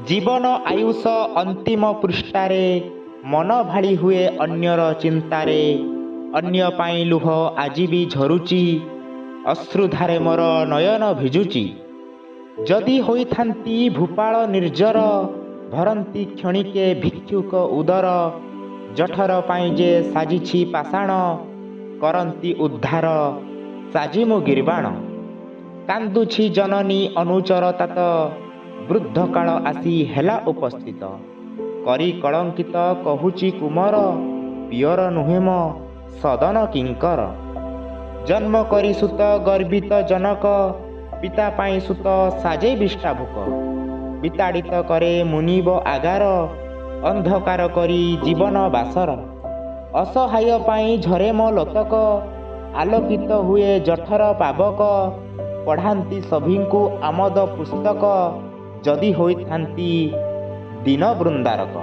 ଜୀବନ ଆୟୁଷ ଅନ୍ତିମ ପୃଷ୍ଠାରେ ମନ ଭାଳି ହୁଏ ଅନ୍ୟର ଚିନ୍ତାରେ। ଅନ୍ୟ ପାଇଁ ଲୁହ ଆଜି ବି ଝରୁଛି, ଅଶ୍ରୁଧାରେ ମୋର ନୟନ ଭିଜୁଛି। ଯଦି ହୋଇଥାନ୍ତି ଭୂପାଳ ନିର୍ଜର, ଭରନ୍ତି କ୍ଷଣିକେ ଭିକ୍ଷୁକ ଉଦର। ଜଠର ପାଇଁ ଯେ ସାଜିଛି ପାଷାଣ, କରନ୍ତି ଉଦ୍ଧାର ସାଜି ମୁଁ ଗୀର୍ବାଣ। କାନ୍ଦୁଛି ଜନନୀ ଅନୁଚର ତାତ, ବୃଦ୍ଧକାଳ ଆସି ହେଲା ଉପସ୍ଥିତ। କରି କଳଙ୍କିତ କହୁଛି କୁମର, ପିଅର ନୁହେଁ ମୋ ସଦନ କିଙ୍କର। ଜନ୍ମ କରି ସୁତ ଗର୍ବିତ ଜନକ, ପିତା ପାଇଁ ସୁତ ସାଜେ ବିଷ୍ଠାଭୁକ। ବିତାଡ଼ିତ କରେ ମୁନିବ ଆଗାର, ଅନ୍ଧକାର କରି ଜୀବନ ବାସର। ଅସହାୟ ପାଇଁ ଝରେ ମୋ ଲୋତକ, ଆଲୋକିତ ହୁଏ ଜଠର ପାବକ। ପଢ଼ାନ୍ତି ସଭିଙ୍କୁ ଆମୋଦ ପୁସ୍ତକ, ଯଦି ହୋଇଥାନ୍ତି ଦୀନ ବୃନ୍ଦାରକ।